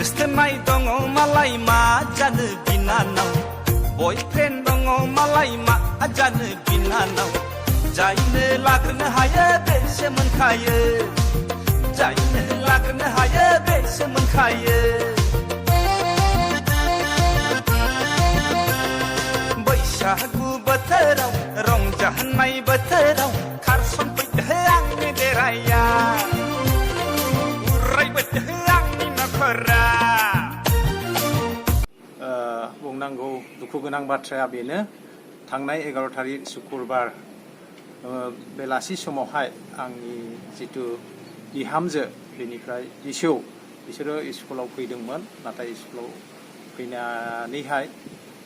गोसथोनाय दङ मालाय मा जानो बिनानाव बयफ्रेन्ड दङ मालाय मा जानो बिनानाव जायनो लाग्रोनो हायो बेसो मोनखायो जायनो लाग्रोनो हायो बेसो मोनखायो बैसागु बोथोराव रंजाहोनाय बोथोराव खारसनफैदो आंनि देराया उरायबोदो आंनि नखरा बुंनांगौ दुखु गोनां बाथ्राया बेनो थांनाय 11 थारिख शुक्रबार बेलासि समावहाय आंनि जितु बिहामजो बेनिफ्राय बिसोरो स्कुलाव फैदोंमोन नाथाय स्कुलाव फैनानैहाय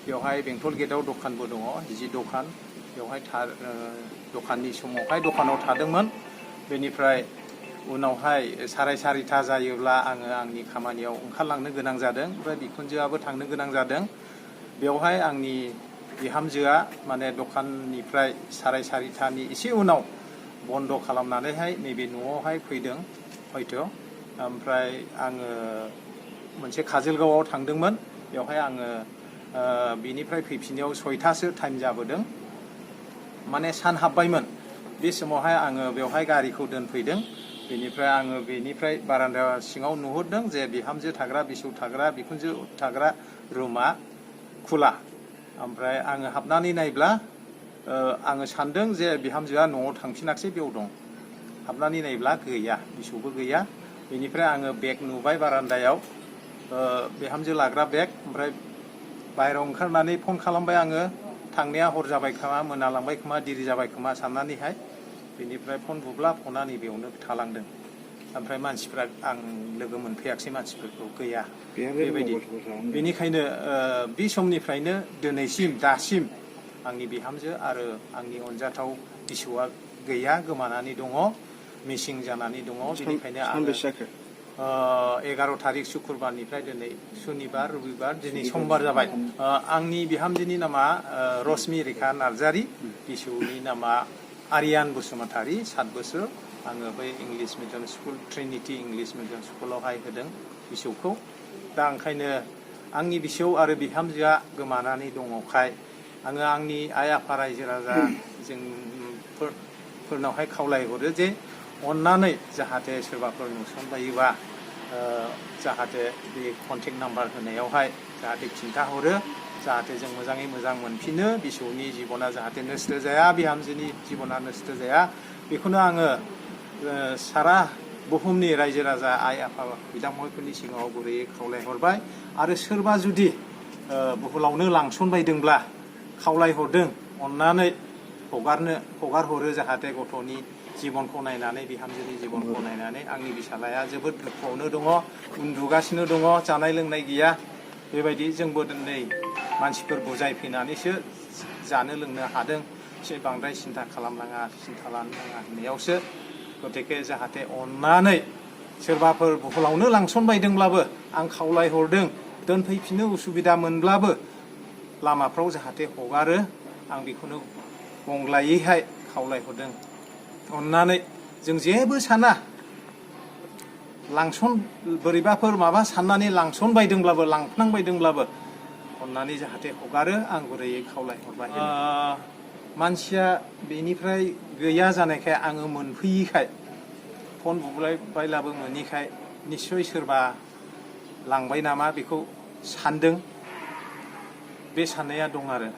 बेवहाय बेंटल गेटआव दखानबो दङ जि दखान बेवहाय दखाननि समावहाय दखानाव थादोंमोन बेनिफ्राय उनावहाय 4:30 जायोब्ला आङो आंनि खामानियाव ओंखारलांनो गोनां जादों ओमफ्राय बिखुनजोआबो थांनो गोनां जादों बेवहाय आंनि बिहामजोआ माने दखाननिफ्राय 4:30नि एसे उनाव बन्द खालामनानैहाय नैबे न'आवहाय फैदों हयथ' ओमफ्राय आङो मोनसे काजलगावआव थांदोंमोन बेवहाय आङो बिनिफ्राय फैफिननायाव 6थासो टाइम जाबोदों माने सान हाबबायमोन बे समावहाय आङो बेवहाय गारिखौ दोनफैदों बेनिफ्राय आङो बेनिफ्राय बारान्दा सिङाव नुहुरदों जे बिहामजो थाग्रा बिसौ थाग्रा बिखुनजो थाग्रा रुमा खुला ओमफ्राय आङो हाबनानै नायब्ला आङो सानदों जे बिहामजोआ न'आव थांफिनाखसै बेयाव दं हाबनानै नायब्ला गैया बिसौबो गैया बेनिफ्राय आङो बेग नुबाय बारान्दायाव बिहामजो लाग्रा बेग ओमफ्राय बाहेरायाव ओंखारनानै फन खालामबाय आङो थांनाया हर जाबाय खोमा मोनालांबाय खोमा दिरि जाबाय खोमा साननानैहाय बेनिफ्राय फन बुब्ला फना नैबेयावनो थालांदों ओमफ्राय मानसिफ्रा आं लोगो मोनफैयाखसै मानसिफोरखौ गैया बेबायदि बेनिखायनो बे समनिफ्रायनो दिनैसिम दासिम आंनि बिहामजो आरो आंनि अनजाथाव बिसौआ गैया गोमानानै दङ मिसिं जानानै दङ बेनिखायनो आङो 11 थारिख शुक्रबारनिफ्राय दिनै सुनिबार रबिबार दिनै समबार जाबाय आंनि बिहामजोनि नामा रश्मि रेखा नार्जारी बिसौनि नामा आरियान बसुमतारी 7 बोसोर आङो बै English medium school Trinity English medium स्कुलावहाय होदों बिसौखौ दा ओंखायनो आंनि बिसौ आरो बिहामजोआ गोमानानै दङखाय आङो आंनि आइ आफा रायजो राजा जोंफोरनावहाय खावलायहरो जे अन्नानै जाहाथे सोरबाफोर नुसनबायोबा जाहाथे बे कन्टेक्ट नाम्बार होनायावहाय जाहाथे खिन्थाहरो जाहाथे जों मोजाङै मोजां मोनफिनो बिसौनि जिबना जाहाथे नस्थ' जाया बिहामजोनि जिबना नस्थ' जाया बेखौनो आङो सारा बुहुमनि रायजो राजा आइ आफा बिदा फंबायफोरनि सिगाङाव गुरैयै खावलायहरबाय आरो सोरबा जुदि बुहुलावनो लांसनबायदोंब्ला खावलायहरदों अन्नानै हगारहरो जाहाथे गथ'नि जिबनखौ नायनानै बिहामजोनि जिबनखौ नायनानै आंनि बिसालाया जोबोद दुखुआवनो दङ उन्दुगासिनो दङ जानाय लोंनाय गैया बेबायदि जोंबो दिनै मानसिफोर बुजायफैनानैसो जानो लोंनो हादों एसे बांद्राय सिन्था खालामनाङा सिन्था लानो नाङा होननायावसो गतिके जाहाथे अन्नानै सोरबाफोर बुहुलावनो लांसनबायदोंब्लाबो आं खावलायहरदों दोनफैफिननो उसुबिदा मोनब्लाबो लामाफ्राव जाहाथे हगारो आं बेखौनो गंग्लायैहाय खावलायहरदों अन्नानै जों जेबो साना बोरैबाफोर माबा साननानै लांसनबायदोंब्लाबो लांफ्लांबायदोंब्लाबो अन्नानै जाहाथे हगारो आं गुरैयै खावलायहरबाय मानसिया बेनिफ्राय गैया जानायखाय आङो मोनफैयैखाय फन बुबायब्लाबो मोनैखाय निस्सय सोरबा लांबाय नामा बेखौ सानदों बे साननाया दं आरो